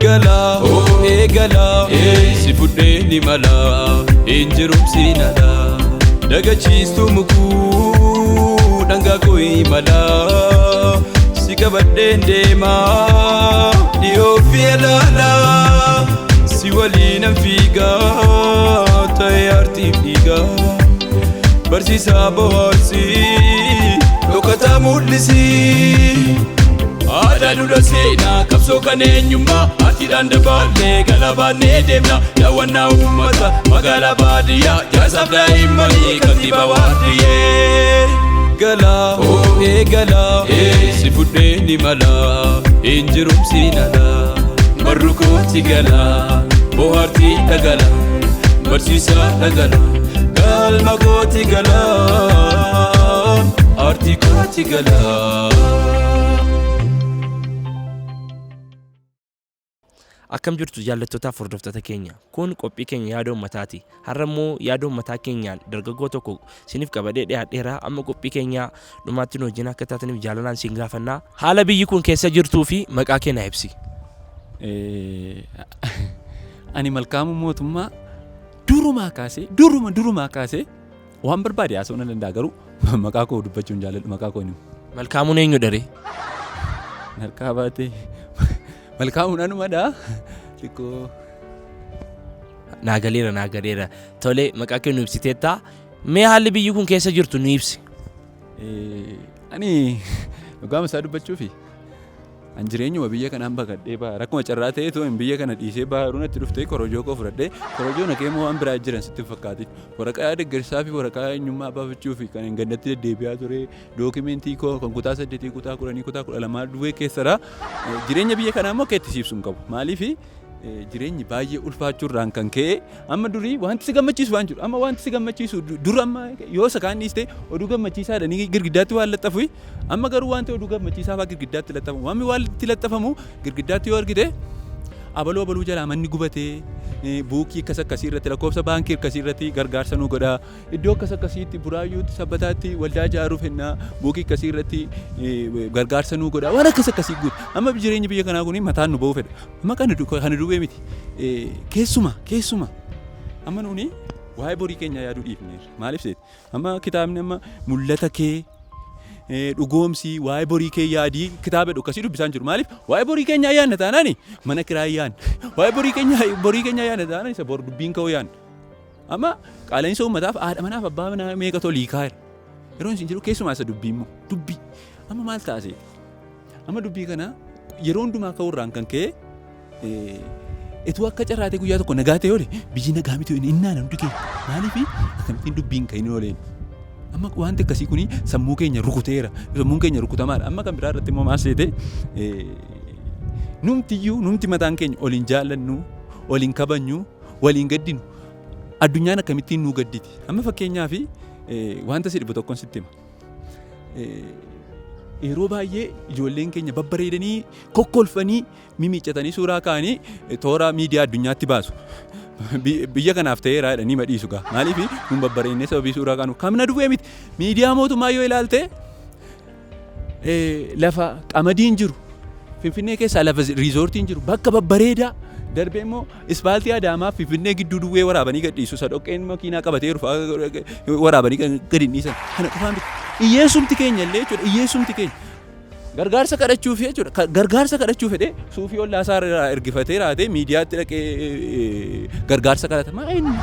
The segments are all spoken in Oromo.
Gala eegala si fudhee ni mala hin jirumsiin ala dagachiistuu mukuu dhangaa koo imala si qabadheen deemaa dhiyoo fi alaala si waliinan fiigaa ta'ee artiif dhiigaa barsiisaa bohaarsii dhokataa mul'isii. Aadaa duudha seenaa qabsoo kan eenyummaa artiidhaan dabaallee galabaannee deemna daawwannaa uummata magaalaa baadiyyaa jaarsaaf daa'immanii kantiibaa waardiyyee. Gala eegala si fudhee ni mala hin jirumsiin ala barru kooti gala bohaartii dhagala barsiisaa dhagala galma kooti gala aartii kooti gala. Akkam jirtu jaallattootaaf hordoftoota keenya. Kun qophii keenya yaada uummataati. Har'a immoo yaada uummataa keenyaan dargaggoo tokko isiniif qabadhee dhiyaadheera. Amma qophii keenya dhumaatti nu wajjin akka taataniif jaalalaan isin gaafanna. Haala biyyi kun keessa jirtuu fi maqaa kee naa ibsi. Ani Malkaamuu Mootummaa durumaa kaasee duruma durumaa kaasee waan barbaade haasa'uu nan danda'a garuu maqaa koo dubbachuu hin jaalladhu maqaa koo hin himu. Malkaamuun eenyu dharee? Harkaa baatee Malkaamuun anumadha. Xiqqoo Naa galeera naa galeera. Tole maqaa kee nu ibsiteetta. Mee haalli biyyi kun keessa jirtu nu ibsi. Ani dhugaama isaa dubbachuufi an jireenyuma biyya kanaan baqadhee baha rakkuma carraa ta'ee too hin biyya kana dhiisee baha natti dhuftee korojoo koo fudhadhee korojoo naqee immoo waan biraa jiran sitti hin fakkaatin waraqaa deeggarsaa fi waraqaa eenyummaa baafachuu fi kan hin gandatti deddeebi'aa ture dookimentii koo kan kutaa 8 kutaa 10 kutaa 12 duwwee keessadha jireenya biyya kanaa immoo akka itti siibsu hin qabu maaliif jireenyi baay'ee ulfaachuurraan kan ka'e amma durii wanti si gammachiisu waan jiru amma wanti si gammachiisu dur amma yoo isa kaan dhiiste oduu gammachiisaa jedhanii girgiddaatti waan laxxafu amma garuu wanti oduu gammachiisaa fa'aa girgiddaatti laxxafamu wanti waan itti laxxafamu girgiddaatti yoo argite abaluu abaluu jalaa manni gubatee buukii akkas akkasii irratti lakkoofsa baankii akkasii irratti gargaarsa nu godha Iddoo akkas akkasiitti Buraayyuutti, Sabbataatti waldaa ijaaruuf hennaa buukii akkasii irratti gargaarsa nuu godha. Waan akkas akkasii guutu. Amma jireenyi biyya kanaa kun mataan nu ba'uu fedha. Amma kana kana duwwee miti. Keessuma keessuma amma nuuni waa'ee borii keenyaa yaaduu dhiifneerra. Maaliif seeti? Amma kitaabni amma mul'ata kee dhugoomsi waa'ee borii kee yaadii kitaaba jedhu akkasii dubbisaan jiru. Maaliif waa'ee borii keenyaa yaadna taanaani mana kiraa yaadna. Waa'ee borii keenyaa yaadna taanaan isa bor dubbiin ka'uu yaadna. Amma qaala'insa uummataaf haadha manaaf abbaa manaa meeqatu olii kaa'eera. Yeroon isin jedhu keessumaa isa dubbii immoo dubbii. Amma maal ta'a seeti? Amma dubbii kana yeroo hundumaa ka'uurraan kan ka'e etuu akka carraatee guyyaa tokko nagaa ta'e oole biyyi nagaa miti inni naana hundi keenya. Maaliif akkamittiin dubbiin kan inni ooleen? Amma wanti akkasii kuni sammuu keenya rukuteera. Sammuun keenya rukutamaadha. Amma kan biraa irratti immoo maal seete numtiyyuu numti mataan keenya ol hin jaallannu, ol hin kabajnu, waliin gaddinu addunyaan akkamittiin nuu gadditi. Amma fakkeenyaaf wanta si dhibu tokkon sitti hima. Yeroo baay'ee ijoolleen keenya babbareedanii kokkolfanii mimiiccatanii suuraa ka'anii toora miidiyaa addunyaatti baasu. Biyya kanaaf ta'eera jedhanii madhiisu gaa. Maaliif nun babbareennee sababii suuraa kaanu kamna duwwee miti. Miidiyaa mootummaa yoo ilaalte lafa qamadiin jiru Finfinnee keessaa lafa riizoortiin jiru bakka babbareedaa darbee immoo ispaaltii Adaamaa Finfinnee gidduu duwwee waraabanii gadhiisu isa dhoqqeen makiinaa qabatee jiru fa'aa waraabanii gadi hin dhiisan kana qofaan miti hiyyeessumti keenya illee jechuudha hiyyeessumti keenya gargaarsa kadhachuuf jechuudha gargaarsa kadhachuu fedhee suufii ollaa isaa irraa ergifatee raatee miidiyaatti dhaqee gargaarsa kadhata maa inni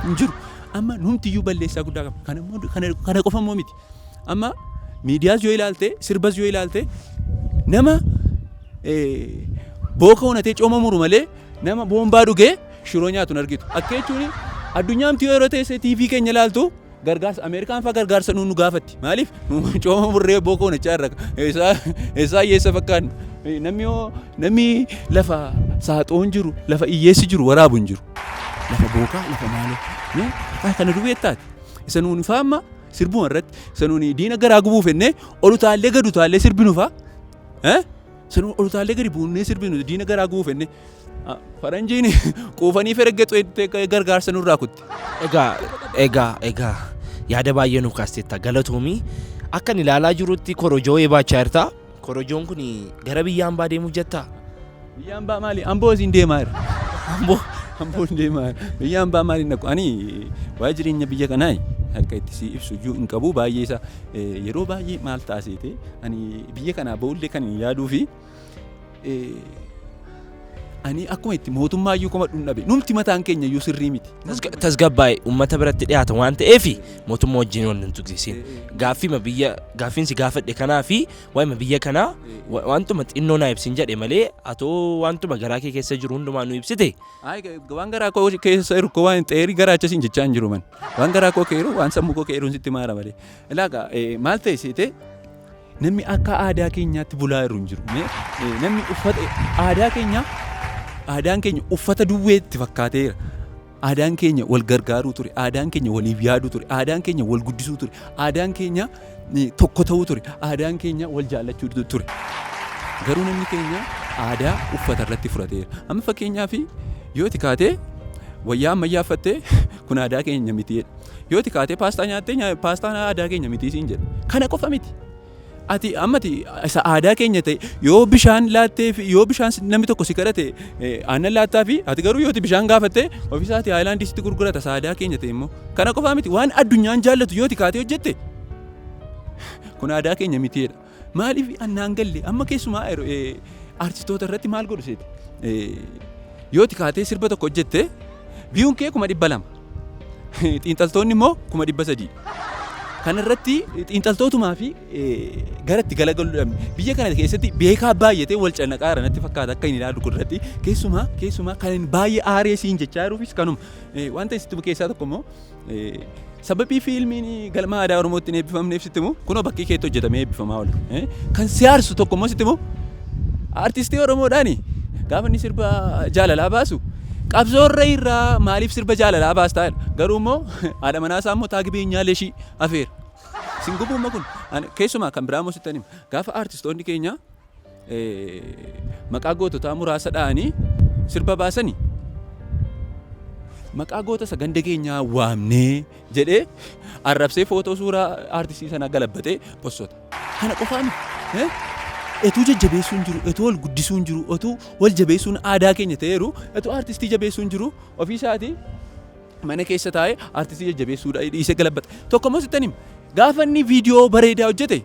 hin jiru amma numtiyyuu balleessaa guddaa qaba kana immoo kana qofa immoo miti Amma miidiyaas yoo ilaalte sirbas yoo ilaalte nama booka onatee cooma muru malee nama boombaa dhugee shiroo nyaatu hin argitu. Akka jechuun addunyaamti yoo yeroo teessee TV keenya ilaaltu gargaarsa Ameerikaan fa'aa gargaarsa nu gaafatti. Maaliif cooma murree booka onachaa irra eessaa hiyyeessa fakkaannu. Namni yoo namni lafa saaxoon jiru lafa hiyyeessi jiru waraabu hin jiru. Lafa bookaa lafa maaloo. Kana duwwee taate. Isa nuuni fa'aa amma sirbuma irratti isa nuuni diina garaa gubuuf jennee ol utaallee gad utaallee sirbinu fa'aa. Isa nuuni ol utaallee gadi buunee sirbinu diina garaa gubuuf jennee. Faranjiin quufanii feregge gargaarsa nurraa kutti. Egaa egaa egaa yaada baay'ee nuuf kaasteetta galatoomii. Akkan ilaalaa jirutti korojoo baachaa jirta. Korojoon kun gara biyya hambaa deemuuf jettaa? Biyya hambaa maali? Amboo isiin deemaa jira. Amboo. Amboo hin deemaa jira. Biyya hambaa maali hin dhaqu? Ani waa'ee jireenya biyya kanaa akka itti si ibsu iyyuu hin qabu baay'ee isaa yeroo baay'ee maal taasise ani biyya kanaa ba'ullee kan hin yaaduu fi ani akkuma itti mootummaa iyyuu komadhu hin dhabe. Numti mataan keenya iyyuu sirrii miti. Tasgabbaa'e uummata biratti dhiyaata waan ta'eef mootummaa wajjin wal hin tuqsiisin. Gaaffiima biyya gaaffiin si gaafadhe kanaa fi waa'ima biyya kanaa wantuma xinnoo naa ibsin jedhe malee atoo wantuma garaa kee keessa jiru hundumaa nu ibsite. Ayi waan garaa koo keessa jiru koo waan xeerii garaacha siin jechaa hin jiru man. Waan garaa koo keeru waan sammuu koo keeruun sitti maara malee. Ilaagaa maal ta'e seete namni akka aadaa keenyaatti bulaa jiru hin jiru. Namni uffata aadaa keenya aadaan keenya uffata duwweetti fakkaateera. Aadaan keenya wal gargaaruu ture, aadaan keenya waliif yaaduu ture, aadaan keenya wal guddisuu ture, aadaan keenya tokko ta'uu ture, aadaan keenya wal jaallachuu ture. Garuu namni keenya aadaa uffata irratti fudhateera. Amma fakkeenyaaf yoo itti kaatee wayyaa ammayyaa uffattee kun aadaa keenya miti jedha. Yoo itti kaatee paastaa nyaattee paastaan aadaa keenya miti siin jedha. Kana qofa miti. Ati ammati isa aadaa keenya ta'e yoo bishaan laattee fi yoo bishaan namni tokko si kadhate aannan laattaa fi ati garuu yoo ati bishaan gaafatte ofiisaatii haayilaandii sitti gurgurata isa aadaa keenya ta'e immoo. Kana qofaa miti waan addunyaan jaallatu yoo ati kaatee hojjette kun aadaa keenya miti jedha. Maaliif annaan galle amma keessumaa artistoota irratti maal godhu seete? Yoo ati kaatee sirba tokko hojjette viyuun kee 200,000. Xiinxaltoonni immoo 300,000. Kana irratti xiinxaltootumaa fi gara itti galagalu dhabne. Biyya kana keessatti beekaa baay'atee wal cannaqaa jira natti fakkaata akka inni ilaalu irratti. Keessumaa keessumaa kan inni baay'ee aaree siin jechaa jiruufis kanuma. Wanta sitti himu keessaa tokko immoo sababii fiilmiin galma aadaa Oromootti hin eebbifamneef sitti himu kunoo bakkee keetti hojjetamee eebbifamaa oola. Kan si aarsu tokko immoo sitti himu artistii Oromoodhaani gaafa inni sirba jaalalaa baasu qabsoorra irraa maaliif sirba jaalalaa baastaa jedha. Garuu immoo haadha manaa isaa immoo taagi beenyaa leshii afeera. Sin gubumma kun keessumaa kan biraa immoo sittan hima. Gaafa artistoonni keenya maqaa goototaa muraasa dha'anii sirba baasani maqaa goota isa ganda keenyaa waamnee jedhee arrabsee footoo suuraa aartistii sanaa galabbatee possota. Kana qofaa miti. Etuu jajjabeessuun jiru, etuu wal guddisuun jiru, etuu wal jabeessuun aadaa keenya ta'eeru, etuu aartistii jabeessuun jiru ofii isaatii mana keessa taa'ee aartistii jajjabeessuu dhiisee galabbata. Tokko immoo sittan hima. Gaafa inni viidiyoo bareedaa hojjete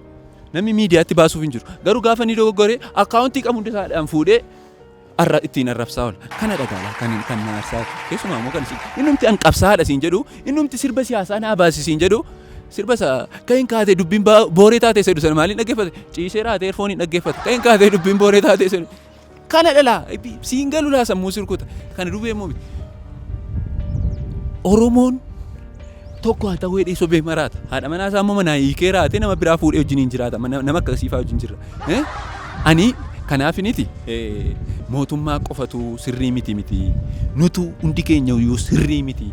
namni miidiyaatti baasuuf hin jiru. Garuu gaafa inni dogoggore akkaawuntii qabu hunda isaadhaan fuudhee arra ittiin arrabsaa oola. Kana dhagaala kan kan na aarsaa keessumaa immoo kan isin innumti an qabsaadha siin jedhu innumti sirba siyaasaa naa baasi siin jedhu sirba isa kan hin kaatee dubbiin booree taatee jedhu sana maaliin dhaggeeffate ciisee raatee eerfooniin dhaggeeffate kan hin kaatee dubbiin booree taatee jedhu kana dhalaa siin galu laa sammuu sirkuta kana dubee immoo miti. Oromoon tokko haa ta'uu jedhee sobee maraata. Haadha manaa isaa immoo manaa hiikee raatee nama biraa fuudhee wajjin hin jiraata. Nama akkasii fa'aa wajjin jira. Ani kanaafiniti mootummaa qofatu sirrii miti miti. Nutu hundi keenya iyyuu sirrii miti.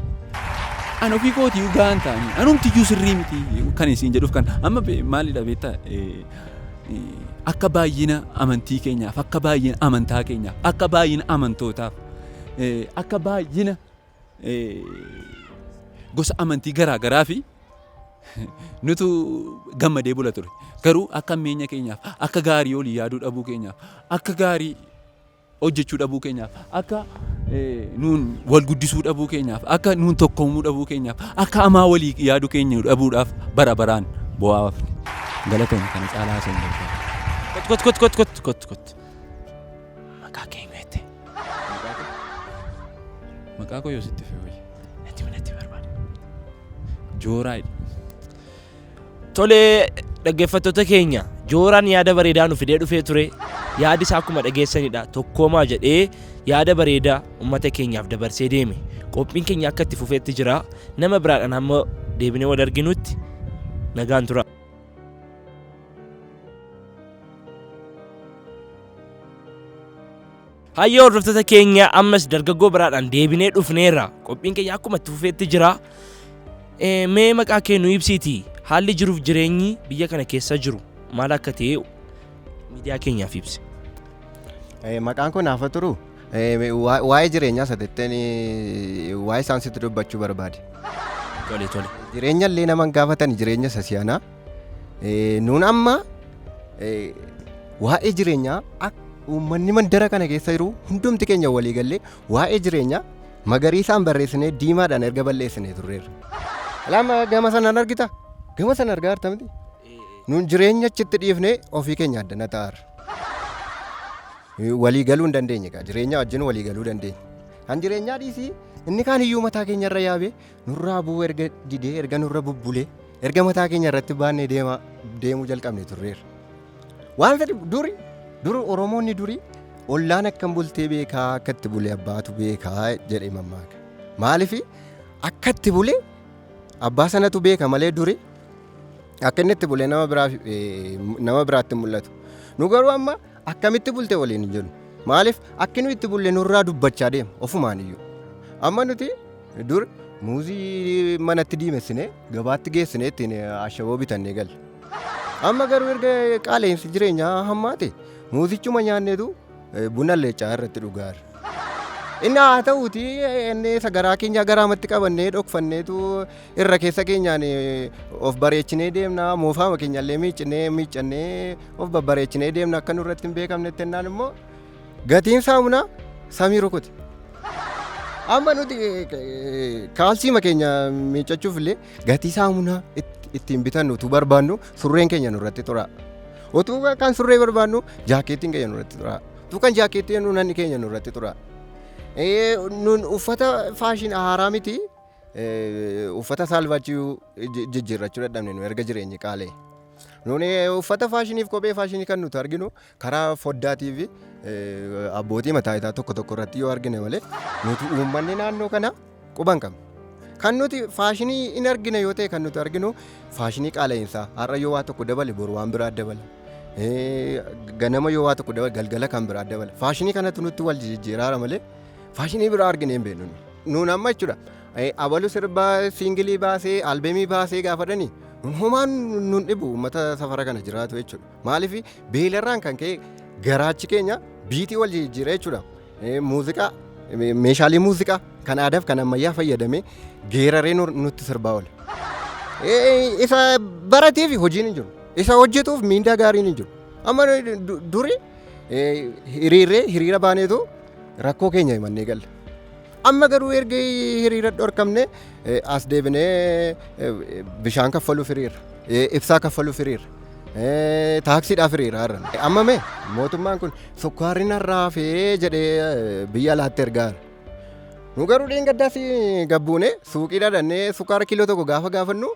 An ofii kootii gahaan ta'anii anumti iyyuu sirrii miti kan isin jedhuuf kan amma maalidha beektaa akka baay'ina amantii keenyaaf akka baay'ina amantaa keenyaaf akka baay'ina amantootaaf akka baay'ina gosa amantii garaa garaa fi nutu gammadee bula ture. Garuu akka hammeenya keenyaaf, akka gaarii olii yaaduu dhabuu keenyaaf, akka gaarii hojjechuu dhabuu keenyaaf, akka nuun wal guddisuu dhabuu keenyaaf, akka nuun tokkoomuu dhabuu keenyaaf, akka hamaa walii yaaduu keenya dhabuudhaaf bara baraan bu'aa hafne. Galatoon kana caalaa haasa'uu hin barbaadu. Kot kot kot kot kot kot. Maqaa kee eenyu jette? Maqaa koo yoo sitti fe'u wayya. Natti natti barbaada. Jooraa jedhi. Tolee dhaggeeffattoota keenya Jooraan yaada bareedaa nu fidee dhufee ture. Yaadi isaa akkuma dhageessanidha. Tokkoomaa jedhee yaada bareedaa uummata keenyaaf dabarsee deeme. Qophiin keenya akka itti fufeetti jira. Nama biraadhaan hamma deebinee wal arginutti nagaan tura. Hayyee hordoftoota keenya ammas dargaggoo biraadhaan deebinee dhufneerra. Qophiin keenya akkuma itti fufeetti jira. Mee maqaa kee nu ibsiiti. Haalli jiruuf jireenyi biyya kana keessa jiru maal akka ta'e miidiyaa keenyaaf ibsi. Maqaan koo Naafa Turu. Waa'ee jireenyaa isa jetteen waa'ee isaan sitti dubbachuu barbaade. Tole tole. Jireenya illee nama hin gaafatan jireenya isa si'anaa. Nuun amma waa'ee jireenyaa akka Uummanni mandara kana keessa jiru hundumti keenya walii gallee waa'ee jireenyaa magariisaan barreessinee diimaadhaan erga balleessinee turreerra. Lama gama sanaan argita? Gama sana argaa jirta miti? Nuun jireenya achitti dhiifnee ofii keenya addana taa'arra. Walii galuu hin dandeenye gaa jireenya wajjin walii galuu dandeenya. Kan jireenyaa dhiisii inni kaan iyyuu mataa keenya irra yaabee nurraa bu'uu erga didee erga nurra bubbulee erga mataa keenya irratti baannee deemaa deemuu jalqabne turreerra. Waan fedhe duri dur Oromoonni duri ollaan akkam bultee beekaa akka itti bule abbaatu beekaa jedhee mammaaka. Maaliif akka itti bule abbaa sanatu beeka malee duri akka inni itti bule nama biraaf nama biraatti hin mul'atu. Nu garuu amma akkamitti bulte waliin hin jennu. Maaliif akki nu itti bulle nurraa dubbachaa deema ofumaan iyyuu. Amma nuti dur muuzii manatti diimessinee gabaatti geessinee ittiin ashaboo bitannee galla. Amma garuu erga qaala'insi jireenyaa hammaate muuzichuma nyaanneetu buna leecaa irratti dhugaa jirra. Inni haa ta'uuti inni isa garaa keenya garaamatti qabannee dhokfanneetu irra keessa keenyaan of bareechinee deemna moofaama keenyallee miiccinee miiccannee of babbareechinee deemna akka nurratti hin beekamnetti jennaan immoo gatiin saamunaa samii rukute. Amma nuti kaalsiima keenya miiccachuuf illee gatii saamunaa ittiin bitannu utuu barbaannu surreen keenya nurratti xuraa'a. Utuu kan surree barbaannu jaakeettiin keenya nurratti xuraa'a. Utuu kan jaakeettii jennu nanni keenya nurratti xuraa'a. Nun uffata faashin haaraa miti uffata saalvaachuu jijjiirrachuu dadhabne nu erga jireenyi qaala'e. Nuni uffata faashiniif kophee faashinii kan nuti arginu karaa foddaatii fi abbootii mataa isaa tokko tokko irratti yoo argine malee nuti uummanni naannoo kana quba hin qabnu. Kan nuti faashinii hin argine yoo ta'e kan nuti arginu faashinii qaala'insaa har'a yoo waa tokko dabale boru waan biraa dabala. Ganama yoo waa tokko dabale galgala kan biraa dabala. Faashinii kanatu nutti wal jijjiiraara malee faashinii biraa argine hin beeknu. Nuun amma jechuudha. Abalu sirba siingilii baasee albeemii baasee gaafadhani homaan nun dhibu uummata safara kana jiraatu jechuudha. Maaliif beelarraan kan ka'e garaachi keenya biitii wal jijjiira jechuudha. Muuziqaa meeshaalee muuziqaa kan aadaaf kan ammayyaa fayyadamee geeraree nutti sirbaa oola. Isa barateef hojiin hin jiru. Isa hojjetuuf miindaa gaariin hin jiru. Amma duri hiriirree hiriira baaneetu rakkoo keenya himannee galla. Amma garuu erga hiriira dhorkamne as deebinee bishaan kaffaluuf hiriirra, ibsaa kaffaluuf hiriirra, taaksiidhaaf hiriira har'a. Amma mee mootummaan kun sukkaarri narraa hafee jedhee biyya alaatti ergaa jira. Nu garuu dheengaddaas gabbuune suuqii dhadhannee sukkaara kiiloo tokko gaafa gaafannu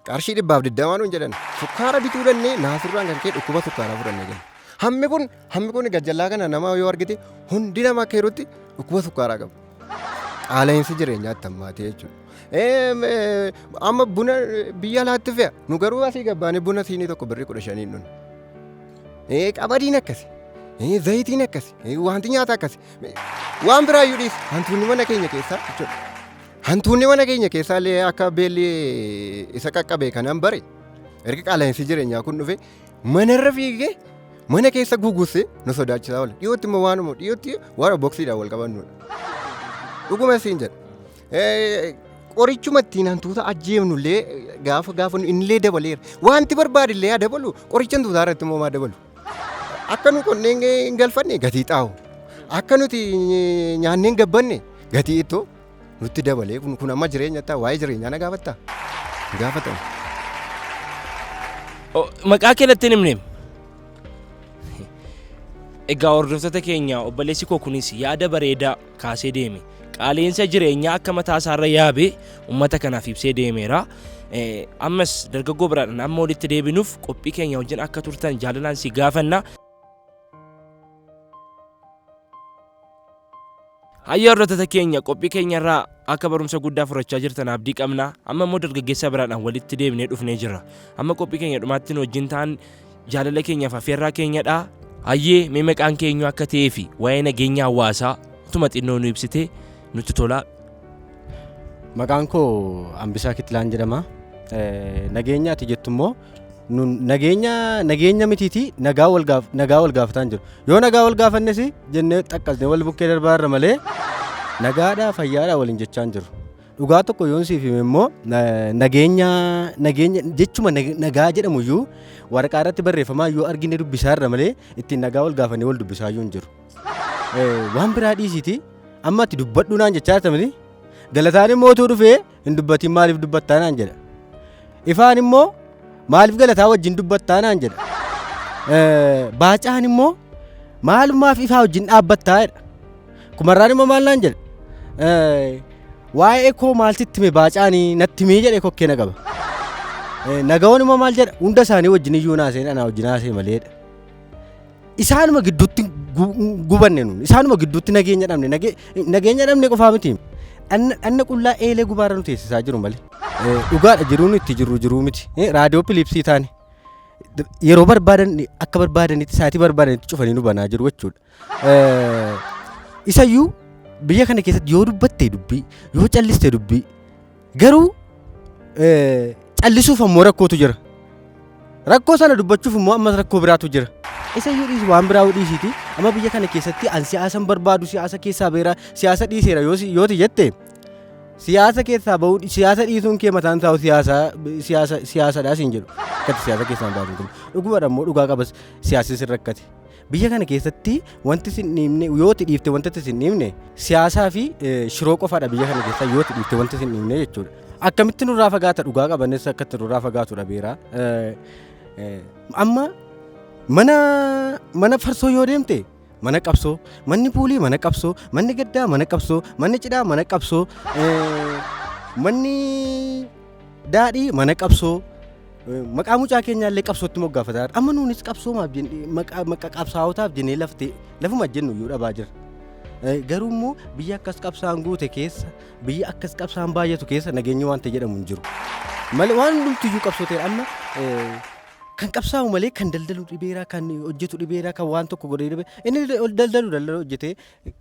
qarshii 120 nuun jedhan. Sukkaara bituu dhannee naasurraan kan ka'e dhukkuba sukkaaraa fudhannee galle. Hammi kun hammi kun gajjallaa kana nama yoo argite hundi nama akka jirutti dhukkuba sukkaaraa qaba. Qaala'insi jireenyaa itti hammaatee jechuudha. Amma buna biyya alaatti fe'a. Nu garuu asii gabbaanee buna siinii tokko birrii 15n dhugna. Qamadiin akkasi. Zayitiin akkasi. Wanti nyaataa akkasi. Waan biraayyuu dhiisi. Hantuunni mana keenya keessaa jechuudha. Hantuunni mana keenya keessaa illee akka beelli isa qaqqabe kanan bare erga qaala'insi jireenyaa kun dhufe manarra fiigee mana keessa gugussee nu sodaachisaa oola. Dhiyootti immoo waanuma dhiyootti waan boksiidhaan wal qabannudha. Dhuguma siin jedha. Qorichuma ittiin hantuuta ajjeefnu illee gaafa gaafa innillee dabaleera. Wanti barbaade illee haa dabalu qoricha hantuutaa irratti immoo maa dabalu. Akka nu qonnee hin galfanne gatii xaa'u. Akka nuti nyaannee hin gabbanne gatii ittoo nutti dabalee kun amma jireenya ta'a waa'ee jireenyaa na gaafattaa? Hin gaafatamu. Maqaa kee natti hin himneem. Egaa hordoftoota keenya obboleessi koo kunis yaada bareedaa kaasee deeme. Qaala'insa jireenyaa akka mataa isaarra yaabe uummata kanaaf ibsee deemeera. Ammas dargaggoo biraadhaan amma walitti deebinuuf qophii keenya wajjin akka turtan jaalalaan si gaafanna. Hayya hordoftoota keenya qophii keenya irraa akka barumsa guddaa fudhachaa jirtan abdii qabna. Amma immoo dargaggeessa biraadhaan walitti deebinee dhufnee jirra. Amma qophii keenya dhumaatti nu wajjin ta'an jaalala keenyaaf affeerraa keenyadha. Hayyee mee maqaan keenyu akka ta'ee fi waa'ee nageenya hawaasaa utuma xinnoo nu ibsite nutti tola. Maqaan koo Ambisaa Kitilaan jedhama. Nageenya ati jettu immoo nun nageenya nageenya mitiiti nagaa wal gaaf nagaa wal gaafataa hin jiru. Yoo nagaa wal gaafannes jennee xaqqasnee wal bukkee darbaa irra malee nagaadhaa fayyaadhaa waliin jechaa hin jiru. Dhugaa tokko yoon siif hime immoo nageenya nageenya jechuma nagaa jedhamu iyyuu waraqaa irratti barreeffamaa yoo argine dubbisaa irra malee ittiin nagaa wal gaafannee wal dubbisaa iyyuu hin jiru. Waan biraa dhiisiiti amma ati dubbadhu naan jechaa jirta miti. Galataan immoo utuu dhufee hin dubbatiin maaliif dubbattaa naan jedha. Ifaan immoo maaliif galataa wajjin dubbattaa naan jedha. Baacaan immoo maalumaaf ifaa wajjin dhaabbattaa jedha. Kumarraan immoo maal naan jedha. Waa'ee koo maal sitti hime baacaanii natti himee jedhee kokkee na qaba. Nagawoon immoo maal jedha hunda isaanii wajjin iyyuu naasee anaa wajjin haasee maleedha. Isaanuma gidduutti gubanne nuun isaanuma gidduutti nageenya dhabne nageenya dhabne qofaa miti. Dhanna qullaa eelee gubaarra nu teessisaa jiru malee. Dhugaadha jiruun itti jirru jiruu miti. Raadiyoo piliipsii taane yeroo barbaadan akka barbaadanitti sa'aatii barbaadanitti cufanii nu banaa jiru jechuudha. Isayyuu biyya kana keessatti yoo dubbatte dubbii yoo calliste dubbii garuu callisuuf ammoo rakkootu jira. Rakkoo sana dubbachuuf immoo ammas rakkoo biraatu jira. Isayyuu dhiisi waan biraa dhiisiiti amma biyya kana keessatti an siyaasan barbaadu siyaasa keessaa beera siyaasa dhiiseera yoo jette siyaasa keessaa bahuun siyaasa dhiisuun kee mataan isaa siyaasa siyaasa siyaasadhaa siin jedhu akkatti siyaasa keessaa baatu kun dhugumadha immoo dhugaa qabas siyaasni sin rakkate. Biyya kana keessatti wanti sin dhiibne yoo itti dhiifte wanti sin dhiibne siyaasaa fi shiroo qofaadha biyya kana keessa yoo itti dhiifte wanti sin dhiibne jechuudha. Akkamitti nurraa fagaata dhugaa qabannes akkatti nurraa fagaatu dhabeera. Amma mana mana farsoo yoo deemte mana qabsoo, manni puulii mana qabsoo, manni gaddaa mana qabsoo, manni cidhaa mana qabsoo, manni daadhii mana qabsoo. Maqaa mucaa keenyaallee qabsootti moggaafataa jira. Amma nuunis qabsoomaaf jennee maqaa maqaa qabsaa'otaaf jennee laftee lafuma jennu iyyuu dhabaa jira. Garuu immoo biyya akkas qabsaan guute keessa biyya akkas qabsaan baay'atu keessa nageenyi wanta jedhamu hin jiru. Malee waan hundumtiyyuu qabsoo ta'e amma kan qabsaa'u malee kan daldalu dhibeera kan hojjetu dhibeera kan waan tokko godhee dhibeera inni daldalu daldalu hojjetee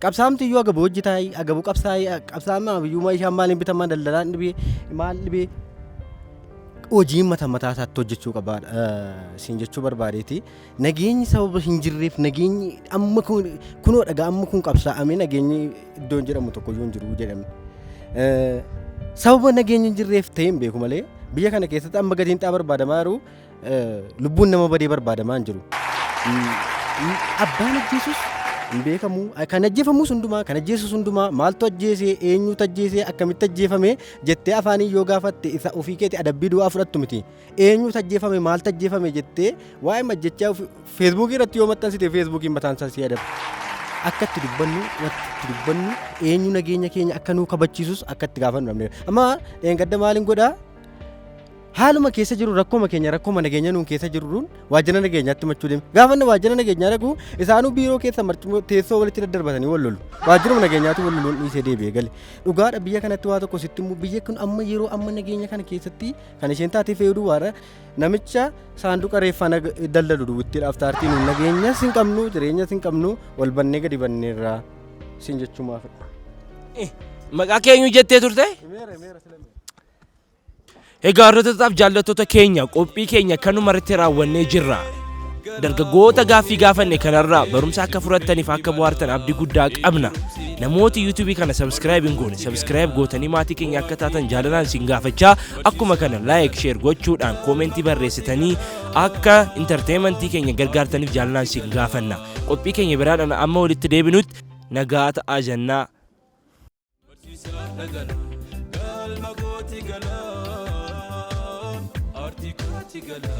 qabsaamti iyyuu agabuu hojjetaa agabuu qabsaa'ee qabsaa'aa biyyummaa ishaan maaliin bitamaa daldalaan dhibee maal dhibee hojii mata mataa isaatti hojjechuu qabaadha siin jechuu barbaadeeti. Nageenyi sababa hin jirreef nageenyi amma kun kunoo dhagaa amma kun qabsaa'amee nageenyi iddoon jedhamu tokko iyyuu hin jiru jedhame. Sababa nageenyi hin jirreef ta'e hin beeku malee biyya kana keessatti amma gatiin xaa barbaadamaa jiru lubbuun nama badee barbaadamaa hin jiru. Abbaan ajjeesus hin beekamu. Kan ajjeefamus hundumaa kan ajjeesus hundumaa maaltu ajjeese eenyutu ajjeese akkamitti ajjeefame jettee afaanii yoo gaafatte isa ofii keeti adabbii du'aa fudhattu miti. Eenyutu ajjeefame maaltu ajjeefame jettee waa'ee majjechaa feesbuukii irratti yoo maxxansite feesbuukiin mataan isaa si adaba. Akka itti dubbannu wanti itti dubbannu eenyu nageenya keenya akka nuu kabachiisus akka itti gaafannu dhabneera. Amma dheengadda maaliin godhaa? Haaluma keessa jiru rakkoma keenya rakkoma nageenya nuun keessa jirruun waajjira nageenyaatti machuu deeme. Gaafa inni waajjira nageenyaa dhaqu isaanuu biiroo keessa marcuma teessoo walitti daddarbatanii wal lolu. Waajjiruma nageenyaatu wal loluun dhiisee deebi'ee gale. Dhugaadha biyya kanatti waa tokko sitti immoo biyya kun amma yeroo amma nageenya kana keessatti kan isheen taatee fayyadu waara namicha saanduqa reeffaa daldalu duwwittiidhaaf taartii nuun nageenyas hin qabnu jireenyas hin qabnu wal bannee gadi banneerraa siin jechuu maafidha. Maqaa keenyu jettee turte? Egaa hordoftotaaf jaallattoota keenya qophii keenya kanuma irratti raawwannee jirra. Dargaggoota gaaffii gaafanne kanarraa barumsa akka fudhattaniif akka bohaartan abdii guddaa qabna. Namooti yuutuubii kana subscribe hin goone subscribe gootanii maatii keenya akka taatan jaalalaan isin gaafachaa akkuma kana like share gochuudhaan koomentii barreessitanii akka intarteementii keenya gargaartaniif jaalalaan isin gaafanna. Qophii keenya biraadhaan amma walitti deebinutti nagaa ta'aa jennaa. Barsiisaa dhagala galma kooti gala aartii kooti gala.